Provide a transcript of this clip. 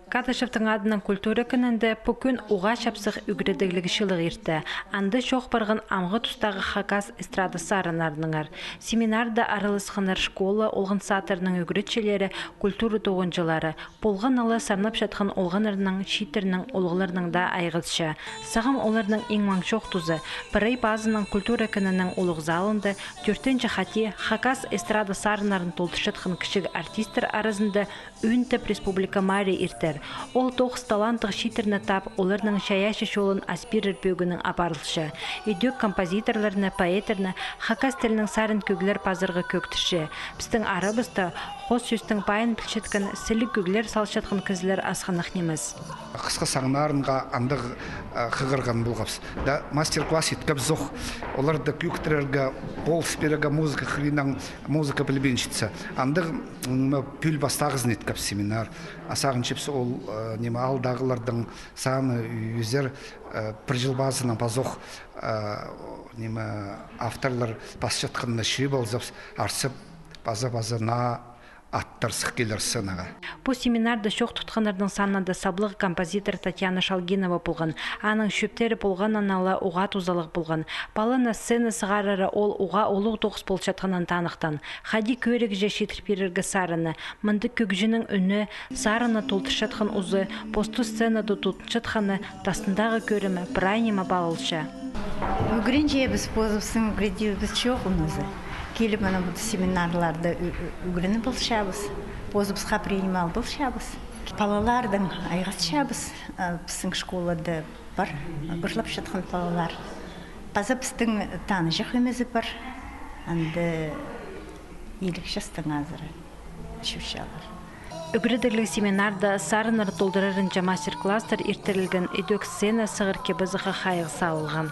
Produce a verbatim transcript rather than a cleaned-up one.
Кадышевтің адынаң культура кінінде пу кӱн уғаа чапсых ӱгредігліг чылығ иртті. Анда чоох парған амғы тустағы хакас эстрада сарыннарынаңар. Семинарда араласханнар школа олған садтарының ӱгретчілері, культура тоғынҷылары, полған ала сарнапчатхан олғаннарның, чииттернің, улуғларның даа айғазы. Сағам оларның иң маң чоохтазы, прай пазынаң культура кінінің улуғ залында тӧртінҷі хати хакас эстрада сарыннарын толдырчатхан кічіг артисттер аразында ӧӧн тіп республика мари иртер. Ол тоғыс таланттығ чииттерні тап, оларның чайаачы чолын ас пирер пӧгінең апарылча. Идӧк композиторларны, поэттерні хакас тілінең сарин кӧглер пазарға кӧгдірче. Пістің арабыста хоос сӧстің пайын пілчеткен, сіліг кӧглер салчатхан кізілер асхынах нимес. Хысхы саңнарынға андағ хығырған полғабыс. Да мастер-класс иткебіс ох. Оларды кӧгдірерге, полыс пирерге музыка хыриннаң, музыка пілбинчетсе. Андағ пӱӱл пастағызын иткебіс семинар. А сағынчабыс, ол ниме, алдағыларның саны ӧзер, пір чыл пазынаң пазох ниме, авторлар пасчатханына чыып алзабыс, арса паза-паза наа аттар сых килер сценаға. Пу семинарда чоох тутханнарның санында саблығ композитор Татьяна Шалгинова полған. Аның чӧптері полғаннаң ла уғаа тузалығ полған. Паланы сцена сығарары ол уғаа улуғ тоғыс полчатханын таныхтаан. Хайди кӧрігҷе читір пирерге сарынны. Мындағ кӧгҷінің ӱні, сарынны толдырчатхан узы, посты сценада тутынчатханы, тастындағы кӧрімі, прай ниме палылча. Ӱгренчебіс, позыбыстың ӱгредібіс чоғыл нооза. Киліп, мына, пу семинарларда ӱ-, ӱ-, ӱгреніп алчабыс. Позыбысха принимал полчабыс. Палалардаң айғасчабыс. Пістің школада пар ырлапчатхан палалар. Паза пістің таныҷах ӧмезі пар. Анда иліг частаң азыра чӧрчелер. Ӱгредігліг семинарда сарыннар толдырарынҷа мастер-класстар иртірілген, идӧк сцена сығар кип-азахха хайығ салылған.